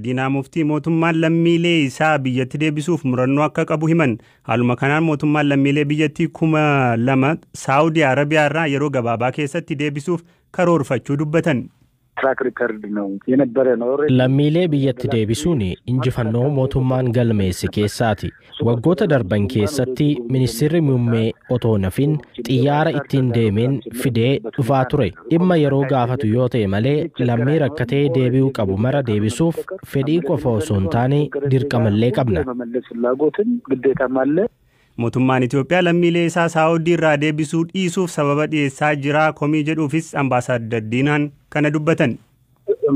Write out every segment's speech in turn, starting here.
Diinaa Muftii mootummaan lammiilee isaa biyyatti deebisuuf murannoo akka qabu himan. Haaluma kanaan mootummaan lammiilee biyyattii 2000 Saawudii Arabiyaa irraa yeroo gabaabaa keessatti deebisuuf karoorfachuu dubbatan. Track record ነው የነበረ ነው። Lammiilee biyyatti deebisuun injifannoo mootummaan galmeesse keessaati. Waggoota darban keessatti ministeerri muummee otoo nafin xiyyaara ittiin deemeen fidee dhufaa ture. Dhimma yeroo gaafatu yoo ta'e malee lammii rakkatee deebi'uu qabu mara deebisuuf fedhii qofa osoo hin taane dirqamallee qabna. የመመለስ ፍላጎትም ግዴታም አለ። Mootummaan Itoophiyaa lammiilee isaa Saawudii irraa deebisuu dhiisuuf sababa dhiyeessaa jira komii jedhuufis Ambaasaadder Diinaan kana dubbatan.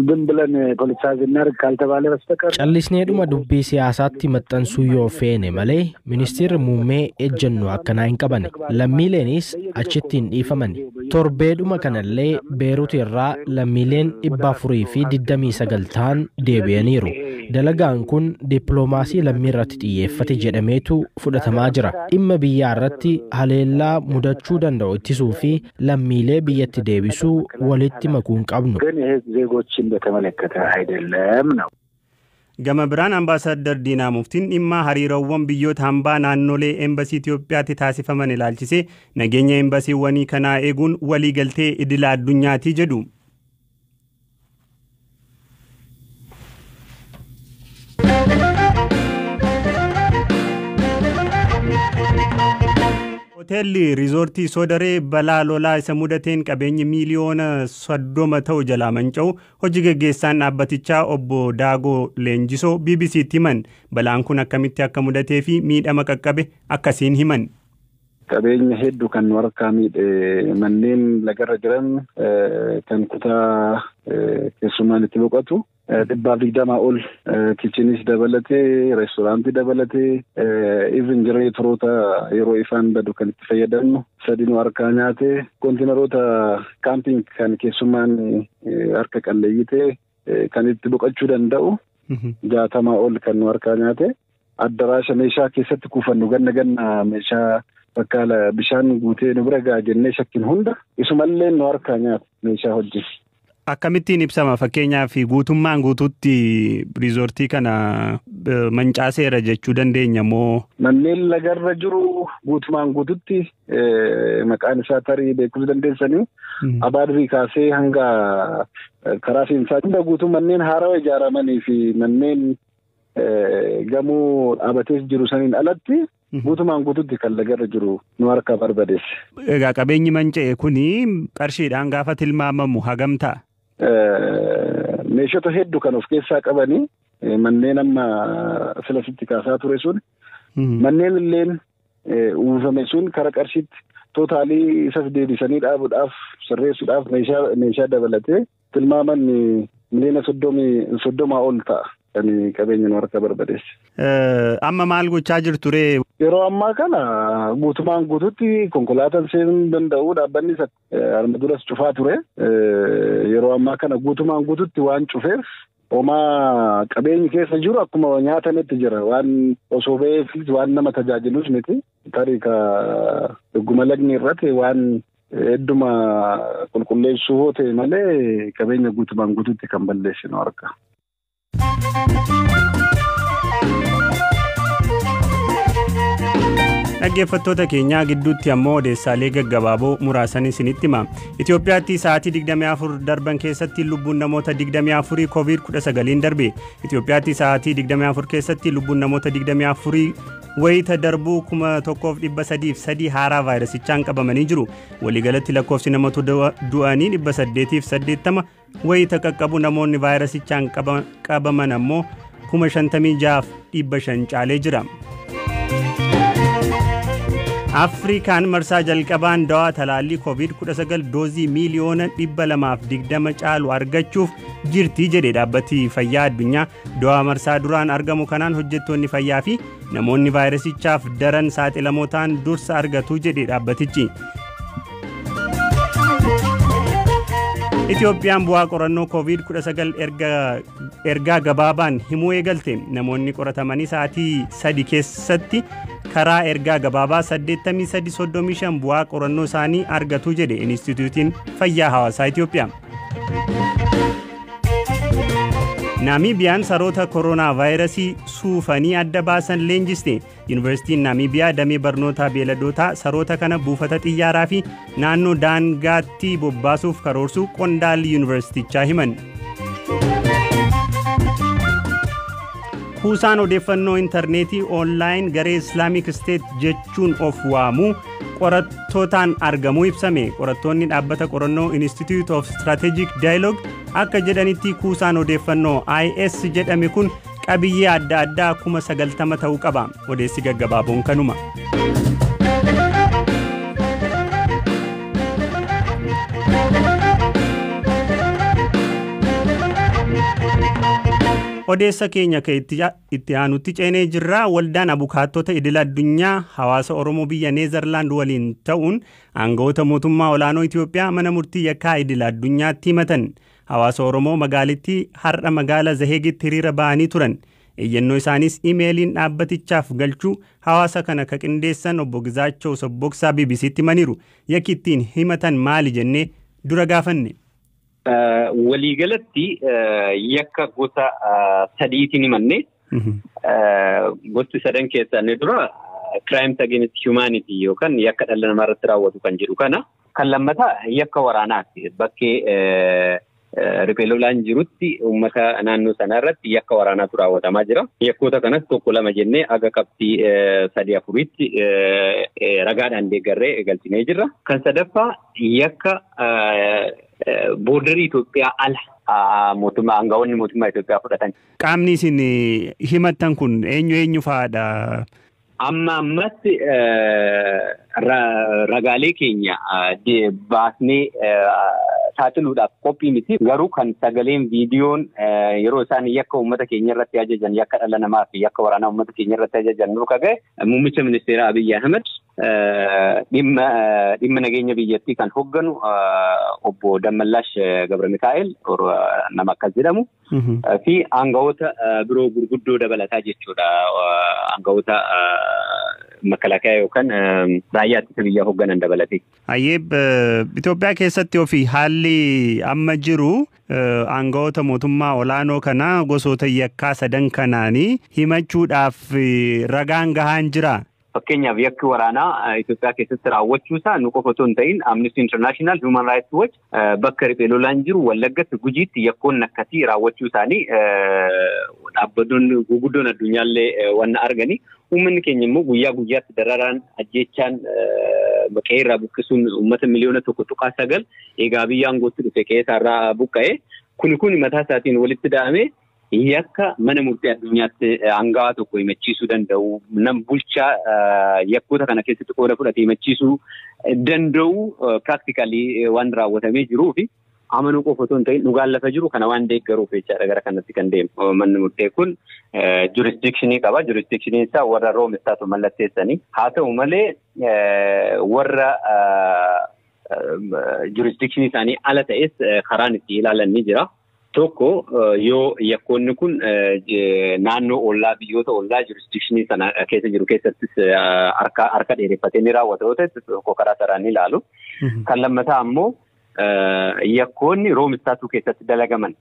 ዝም ብለን politicize እናድርግ ካልተባለ በስተቀር Callisneedhuma dubbii siyaasaatti maxxansuu yoo feene malee ministeerri muummee ejjennoo akkanaa hin qaban. Lammiileenis achitti hin dhiifaman. Torbeedhuma kanallee Beerut irraa lammiileen 429 ta'an deebi'aniiru. Dalagaan kun dippiloomaasii lammii irratti xiyyeeffate jedhameetu fudhatamaa jira. Dhimma biyyaa irratti haleellaa mudachuu danda'u ittisuu fi lammiilee biyyatti deebisuu walitti makuu hin qabnu. ግን ይሄ ዜጎችን በተመለከተ አይደለም ነው። Gama biraan Ambaasaadder Diinaa Muftiin dhimma hariiroowwan biyyoota hambaa naannolee eembasii Itoophiyaatti taasifaman ilaalchisee nageenya eembasiiwwanii kanaa eeguun waliigaltee idila addunyaati jedhu. Hoteelli Riizoortii Soodaree balaa lolaa isa mudateen qabeenyi miiliyoona 30 ta'u jalaa manca'u hojii geggeessaan dhaabbatichaa obbo Daagoo Leenjisoo BBC'tti himan. Balaan kun akkamitti akka mudatee fi miidhama qaqqabe akkasiin himan. Qabeenya hedduu kan nu harkaa miidhe manneen lagarra jiran kan kutaa keessummaan itti boqotu 120 ol, kitchenis dabalatee, reestooraantii dabalatee, even jenereetoroota yeroo ifaan badu kan itti fayyadamnu sadi nu harkaa nyaate, kontiinaroota camping kan keessummaan harka qalleeyyii ta'e kan itti boqochuu danda'u 60 ol kan nu harkaa nyaate, addaraasha meeshaa keessatti kuufannu ganna ganna meeshaa bakka bishaan guutee nu bira ga'a jennee shakkin hunda isumallee nu harkaa nyaata meeshaa hojii. Akkamittiin ibsama? Fakkeenyaaf guutummaan guutuutti riizoortii kana mancaaseera jechuu dandeenya moo? Manneen lagarra jiru guutumaan guututti maqaan isaa tarii beekuu dandeessanii abaadirii kaasee hanga karaa seensaa hunda guutuu manneen haarawaa ijaaramanii fi manneen gamoo dhaabatees jiru saniin alatti guutumaan guututti kan lagarra jiru nu harkaa barbadeesse. Egaa qabeenyi manca'e kuni qarshiidhaan gaafa tilmaamamu hagam ta'a? Meeshota hedduu kan of keessaa qabanii manneen amma filasitti kaasaa ture sun manneen illeen uwwifame sun kara qarshiitti totally isas deebisanii dhaabuudhaaf, sirreessuudhaaf, meeshaa dabalatee tilmaaman miliyoona 30 ol ta'a kan qabeenya nu harka barbadeesse. Amma maal gochaa jirtu ree? Yeroo ammaa kana guutumaan guututti konkolaataan seenuu hin danda'u, dhaabbanni arma duras cufaa ture. Yeroo ammaa kana guutumaan guututti waan cufeef homaa qabeenyi keessa jiru akkuma nyaatametti jira. Waan osoo ba'eefis waan nama tajaajilus miti. Tarii ka dhuguma lagni irratti waan hedduma qulqulleessuu hoo ta'e malee qabeenya guutumaan guututti kan balleessinu harka. Dhaggeeffattoota keenyaa, gidduutti ammoo odeessaalee gaggabaaboo muraasan isinitti hima. Itoophiyaatti sa'aatii 24 darban keessatti lubbuun namoota 24 COVID-19 darbe. Itoophiyaatti sa'aatii 24 keessatti lubbuun namoota 24 wayita darbuu 1303 haaraa vaayirasichaan qabamanii jiru. Waliigalatti lakkoofsi namoota du'anii 880 wayita qaqqabu, namoonni vaayirasichaan qabaman ammoo 56,500 caalee jira. Afrikaan marsaa jalqabaan dawaa talaallii COVID-19 doozii miiliyoona 220 caalu argachuuf jirti jedhe dhaabbati fayyaa addunyaa. Dawaa marsaa duraan argamu kanaan hojjettoonni fayyaa fi namoonni vaayirasichaaf daran saaxilamoo ta'an dursa argatu jedhe dhaabbatichi. Itoophiyaan bu'aa qorannoo COVID-19 ergaa gabaabaan himuu eegalte. Namoonni qoratamanii sa'aatii 3 keessatti karaa ergaa gabaabaa 8335 bu'aa qorannoo isaanii argatu jedhe Inistituutiin Fayyaa Hawaasaa Itoophiyaa. Naamibiyaan saroota koronaa vaayirasii suufanii adda baasan leenjiste. Yuunivarsiitiin Naamibiyaa damee barnootaa beeladootaa saroota kana buufata xiyyaaraa fi naannoo daangaatti bobbaasuuf karoorsuu qondaalli yuunivarsiitichaa himan. Kuusaan odeeffannoo intarneetii oonlaayin garee Islaamik Steet jechuun of waamu qorattootaan argamuu ibsame. Qorattoonni dhaabbata qorannoo Institute of Strategic Dialogue akka jedhanitti kuusaan odeeffannoo IS jedhame kun qabiyyee adda addaa 90,000 ta'uu qaba. Odeessi gaggabaaboon kanuma. Odeessa keenya kan itti aanutti ceenee jirra. Waldaan abukaattota idil addunyaa hawaasa Oromoo biyya Neezerlaand waliin ta'uun aangawoota mootummaa olaanoo Itoophiyaa mana murtii yakkaa idil addunyaatti himatan. Hawaasa Oromoo magaalittii har'a magaala Zaheegitti hiriira ba'anii turan. Eeyyannoo isaanis imeeliin dhaabbatichaaf galchuu hawaasa kana ka qindeessan obbo Gizaachoo Sobboksaa BBCtti himaniiru. Yakki ittiin himatan maali jennee dura gaafanne. Waliigalatti yakka gosa sadiitiin himanne. Gosti sadan keessaa inni dura crimes against humanity yookaan yakka dhala namaa irratti raawwatu kan jedhu kana. Kan lammataa yakka waraanaati. Bakkee riphee lolaan jirutti uummata naannoo sanaa irratti yakka waraanaatu raawwatamaa jira. Yakkoota kanas 1 2 jennee aga qabxii 3 4tti ragaadhaan deeggarree galchinee jirra. Kan sadaffaa yakka boordarii Itoophiyaa ala mootummaa aangawoonni mootummaa Itoophiyaa fudhatan. Qaamni isin himattan kun eenyu eenyu fa'aadha? Amma ammatti ragaalee keenya baasnee saaxiluudhaaf qophii miti. Garuu kan sagaleen viidiyoon yeroo isaan yakka uummata keenya irratti ajajan, yakka dhala namaa fi yakka waraanaa uummata keenya irratti ajajan nu kaga'e muummicha ministeera Abiyyi Ahmed, dhimma nageenya biyyattii kan hoogganu obbo Dammallaash Gabra Mikaa'el nama akkas jedhamu fi aangawoota biroo gurguddoo dabalataa jechuudha. Aangawoota makalaakaa yookaan raayyaa ittisa biyyaa hoogganan dabalatee. Ayyeeb, Itoophiyaa keessatti ofii haalli amma jiru aangawoota mootummaa olaanoo kana gosoota yakkaa sadan kanaanii himachuudhaaf ragaan gahaan jira. Fakkeenyaaf yakki waraanaa Itoophiyaa keessatti raawwachuusaa nu qofa otoo hin ta'in Amnesty International, Human Rights Watch bakka riphee lolaan jiru Wallaggatti, Gujiitti yakkoonni akkasii raawwachuu isaanii dhaabbattoonni gurguddoon addunyaallee waan argani. Uummanni keenya immoo guyyaa guyyaatti dararaan ajjeechaan qe'ee irraa buqqisuun uummata miliyoona 1.9 egaa biyya aangootti dhufe qe'ee isaarraa buqqa'e. Kuni mataa isaatiin walitti da'ame yakka mana murtii addunyaatti aangawaa tokko himachiisuu danda'u, nam bulchaa yakkoota kana keessatti qooda fudhate himachiisuu danda'u piraaktikaali waan raawwatamee jiruu fi amanuu qofa otoo hin ta'in dhugaan lafa jiru kana waan deeggaruuf jechaadha gara kanatti kan deemu. Manni murtee kun jurisdikshinii qaba. Jurisdikshiniin isaa warra Room istaatu mallatteessanii. Haa ta'u malee warra jurisdikshinii isaanii ala ta'es karaan itti ilaalan ni jira. Tokko yoo yakkoonni kun naannoo ollaa biyyoota ollaa jurisdikshinii sana keessa jiru keessattis harka dheereffatee ni raawwata yoo ta'e tokko karaa saraan ni ilaalu. Kan lammataa ammoo yakkoonni Room istaatuu keessatti dalagaman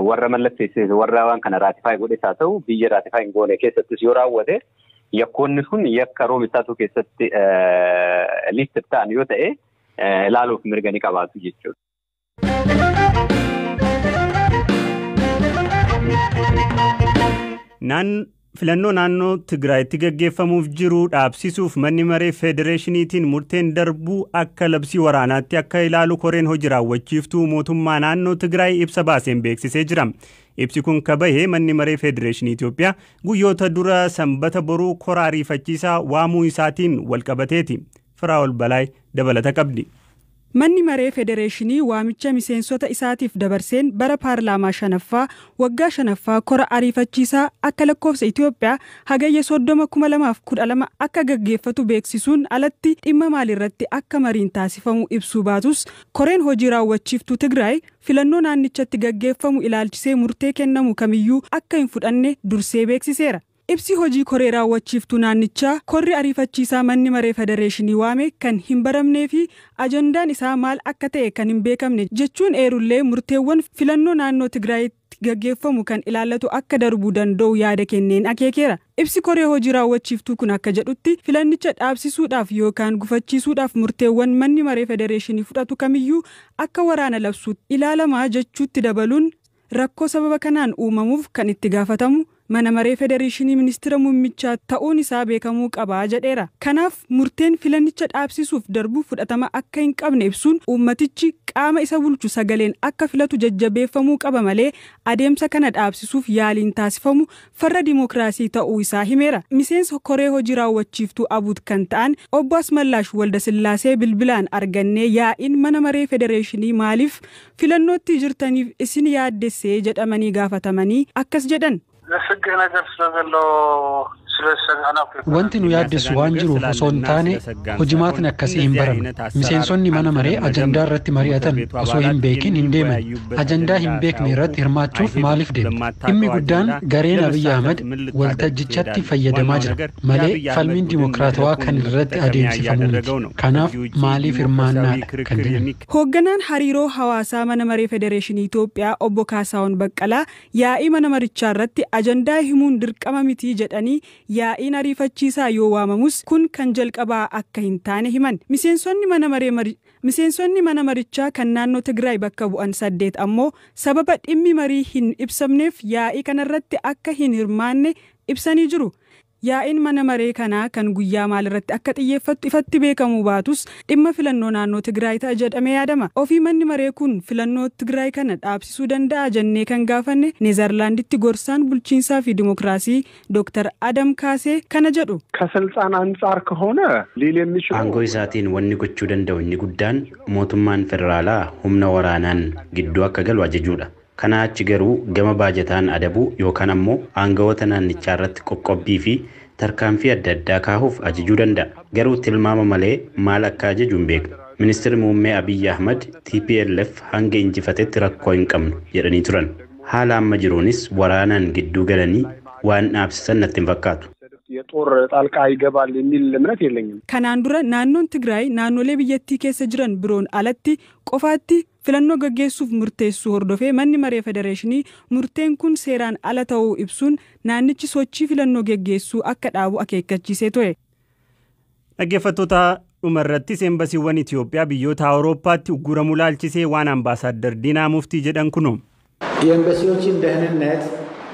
warra mallatteessise warra waan kana raatifaayi godhes haa ta'u biyya raatifaayi hin goone keessattis yoo raawwate yakkoonni sun yakka Room istaatuu keessatti liistii ta'an yoo ta'e ilaaluuf mirga ni qabaatu jechuudha. Filannoo naannoo Tigraayitti gaggeeffamuuf jiru dhaabsisuuf manni maree federeeshiniitiin murteen darbuu akka labsii waraanaatti akka ilaalu koreen hojii raawwachiiftuu mootummaa naannoo Tigraay ibsa baaseen beeksisee jira. Ibsi kun kabahe manni maree federeeshinii Itoophiyaa guyyoota dura sanbata boruu kora ariifachiisaa waamuu isaatiin walqabateeti. Firaa'ol Balaay dabalata qabdi. Manni maree federeeshinii waamicha miseensota isaatiif dabarseen bara paarlaamaa 5ffaa waggaa 5ffaa kora ariifachiisaa akka lakkoofsa Itoophiyaa hagayya 30 2012 akka gaggeeffatu beeksisuun alatti dhimma maalirratti akka mariin taasifamu ibsuu baatus koreen hojii raawwachiiftuu Tigraay filannoo naannichatti gaggeeffamu ilaalchisee murtee kennamu kamiyyuu akka hin fudhanne dursee beeksiseera. Ibsi hojii koree raawwachiiftuu naannichaa korri ariifachiisaa manni maree federeeshinii waame kan hin baramnee fi ajandaan isaa maal akka ta'e kan hin beekamne jechuun eerullee murteewwan filannoo naannoo Tigraayitti gaggeeffamu kan ilaallatu akka darbuu danda'u yaada kenneen akeekeera. Ibsi koree hojii raawwachiiftuu kun akka jedhutti filannicha dhaabsisuudhaaf yookaan gufachiisuudhaaf murteewwan manni maree federeeshinii fudhatu kamiyyuu akka waraana labsuutti ilaalamaa jechuutti dabaluun rakkoo sababa kanaan uumamuuf kan itti gaafatamu mana maree federeeshinii ministeera muummichaa ta'uun isaa beekamuu qabaa jedheera. Kanaaf murteen filannicha dhaabsisuuf darbu fudhatama akka hin qabne ibsuun uummatichi qaama isa bulchu sagaleen akka filatu jajjabeeffamuu qaba malee adeemsa kana dhaabsisuuf yaaliin taasifamu farra dimookiraasii ta'uu isaa himeera. Miseensa koree hojii raawwachiiftuu Abuut kan ta'an obbo Asmallaash Waldasillaasee bilbilaan argannee yaa'iin mana maree federeeshinii maaliif filannootti jirtaniif isin yaaddessee jedhamanii gaafatamanii akkas jedhan. Wanti nu yaaddessu waan jiruuf osoo hin taane hojimaatni akkasii hin baramne. Miseensonni mana maree ajandaa irratti mari'atan osoo hin beekin hin deeman. Ajandaa hin beekne irratti hirmaachuuf maaliif deemta? Dhimmi guddaan gareen Abiyyi Ahmad waltajjichatti fayyadamaa jira malee falmiin dimokiraatawaa kan irratti adeemsifamu miti. Kanaaf maaliif hirmaannaadha kan jedhan. Hoogganaan hariiroo hawaasaa mana maree federeeshinii Itoophiyaa obbo Kaasaawwan Baqqalaa yaa'ii mana marichaa irratti ajandaa himuun dirqama miti jedhanii yaa'iin ariifachiisaa yoo waamamus kun kan jalqabaa akka hin taane himan. Miseensonni mana marichaa kan naannoo Tigraay bakka bu'an 8 ammoo sababa dhimmi marii hin ibsamneef yaa'ii kanarratti akka hin hirmaanne ibsanii jiru. Yaa'iin mana maree kanaa kan guyyaa maalirratti akka xiyyeeffattu ifatti beekamuu baatus dhimma filannoo naannoo Tigraay ta'a jedhamee yaadama. Ofii manni maree kun filannoo Tigraay kana dhaabsisuu danda'a jennee kan gaafanne Neezerlaanditti gorsaan bulchiinsaa fi dimookiraasii Dr. Adam Kaasee kana jedhu. ከስልጣን አንጻር ከሆነ ሊል የሚችለው Aangoo isaatiin wanni gochuu danda'u inni guddaan mootummaan federaalaa humna waraanaan gidduu akka galu ajajuudha. Kanaa achi garuu gama baajataan adabuu yookaan ammoo aangawoota naannichaa irratti qoqqobbii fi tarkaanfii adda addaa kaahuuf ajajuu danda'a. Garuu tilmaama malee maal akka ajaju hin beeknu. Ministeerri muummee Abiyyi Ahmad TPLF hanga injifatetti rakkoo hin qabnu jedhanii turan. Haala amma jiruunis waraanaan gidduu galanii waan dhaabsisan natti hin fakkaatu. የጦር ጣልቃ ይገባል የሚል እምነት የለኝም። Kanaan dura naannoon Tigraay naannolee biyyattii keessa jiran biroon alatti qofaatti filannoo gaggeessuuf murteessuu hordofee manni maree federeeshinii murteen kun seeraan ala ta'uu ibsuun naannichi sochii filannoo gaggeessuu akka dhaabu akeekkachiisee ture. Dhaggeeffattoota dhumarrattis eembasiiwwan Itoophiyaa biyyoota Awurooppaatti ugguramuu laalchisee waan ambaasaaddar Diinaa Muftii jedhan kunu. የኤምባሲዎችን ደህንነት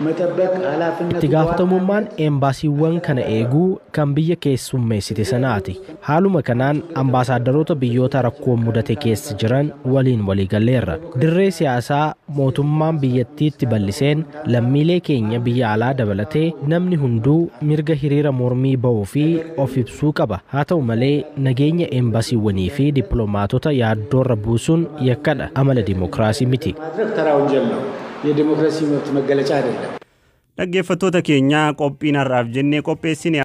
መጠበቅ ኃላፊነቱ Itti gaafatamummaan eembaasiiwwan kana eeguu kan biyya keessummeessite sanaati. Haaluma kanaan ambaasaadarroota biyyoota rakkoon mudate keessa jiran waliin waliigalleerra. Dirree siyaasaa mootummaan biyyattiitti bal'iseen lammiilee keenya biyya alaa dabalatee namni hunduu mirga hiriira mormii ba'uu fi of ibsuu qaba. Haa ta'u malee nageenya eembaasiiwwanii fi dippiloomaatota yaaddoorra buusuun yakkadha. Amala dimookiraasii miti. ማድረግ ተራ ወንጀል ነው። የዲሞክራሲ መብት መገለጫ አይደለም። Dhaggeeffattoota keenyaa qophiin har'aaf jennee qopheessine